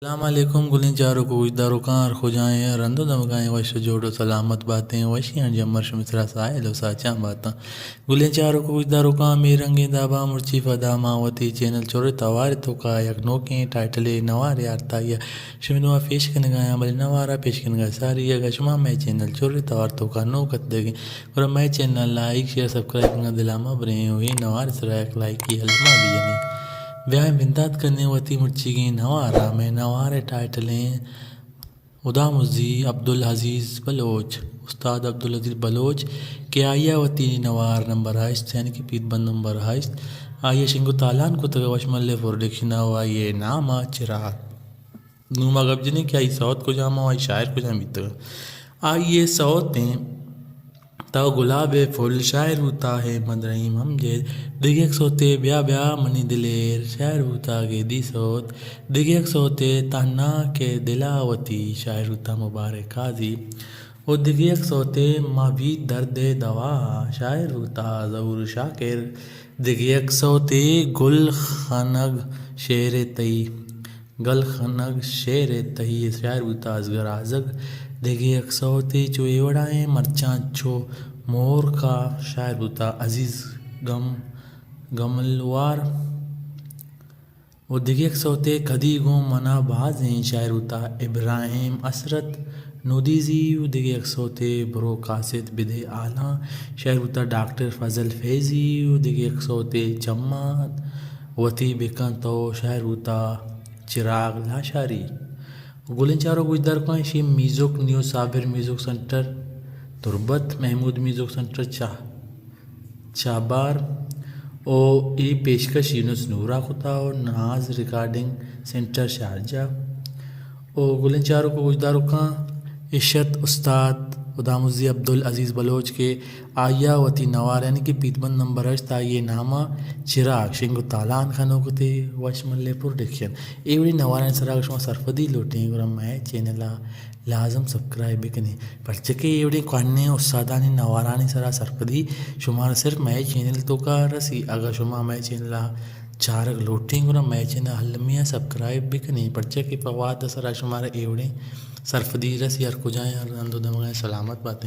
السلام علیکم گلیں چاروک و گوشداروکاں، ہر کجائیں، ہر رند و دمگائیں، وش و جوڑ و سلامت باتیں، وشیاں جمر شمے سرا ساہیل و ساچاں باتاں۔ گلیں چاروک و گوشداروکاں، ہمے رنگیں دابا مرچی پدا ما وتی چینل چر توار توکا یک نوکیں ٹائٹلے نوارے آرتا یا شمے نوا پیش کنگایاں، بلے نوارا پیش کنگا ساری اگا شما مئے چینل چر توار توکا نوک اتدگیں، گڑا مئے چینل لائک، شیئر، سبسکرائب کنگا دلا مہ بریں و اے نوار سرا یک لائکی ہلما بجنیں۔ بیائیں بندات کنیں وتی مرچیگیں نوارا۔ مئے نوار ٹائٹلیں ہدامزی عبدالعزیز بلوچ، استاد عبدالعزیز بلوچ کہ آئی ء وتی نوار نمبر ہشت، یعنی کہ پیت بند نمبر ہشت، آئی ء شنگ و تالان کتگ وشملے پروڈکشن ء و آئی ء نام ء چراغ۔ نوں ما گپ جنیں کہ آئی سوت کجام ء آئی شاعر کجام بیتگ۔ آئی ء سوت ایں تو گلاب ء پھل، شاعر بوتا احمد رحیم امجد۔ دگہ یک سوتے بیا بیا منی دلیر، شاعر بوتا گیدی سوت۔ دگہ یک سوتے تہنا کہ دلا وتی، شاعر بوتا مبارک قاضی۔ و دگہ یک سوتے ما بیت درد ء دوا، شاعر بوتا ظہور شاکر۔ دگہ یک سوتے گل خنگ شعر تئی، گل خنگ شعر تئی، شاعر بوتا اصغر آزگ۔ دگہ یک سوتے چو اے وڑائیں مرچاں چو مورکا، شاعر بوتا عزیز گم، گملوار۔ و دگہ یک سوتے کدی گوں منا بازیں، شاعر بوتا ابراہیم حسرت نودیزی۔ و دگہ یک سوتے برو قاصد بدے آلاں، شاعر بوتا ڈاکٹر فضل فیضی۔ و دگہ یک سوتے چمات وتی بکن تو، شاعر بوتا چراغ لاشاری۔ گلیں چاروک گوشداروکاں، ایشی میوزک نیو صابر میوزک سینٹر تربت، محمود میوزک سینٹر چاہ چابار و اے پیشکش یونس نورا کتا و ناز ریکارڈنگ سینٹر شارجہ۔ و گلیں چاروک و گوشداروکاں، عشت استاد ہدامزی عبدالعزیز بلوچ کہ آئی ء وتی نوار یعنی کہ پیت بند نمبر ہشت، آئی ء نام ء چراغ شنگ و تالان کنوکتے وشملے پروڈکشن۔ اے وڑیں نوارانی سرا اگر شما سرپدی لوٹیں گڑا مئے چینل ء لازم سبسکرائب بکنیں، پرچہ کہ اے وڑیں کوہنیں استادانی نوارانی سرا سرپدی شمارا صرف مئے چینل توکا رسی۔ اگاں شما مئے چینل ء چارگ لوٹیں گڑا مئے چینل المی ء سبسکرائب بکنیں، پرچہ کہ پہ وہد ء سرا شمارا اے وڑیں سرپدی رسی۔ ہر کجائیں، ہر رند و دمگائیں، سلامت باتیں۔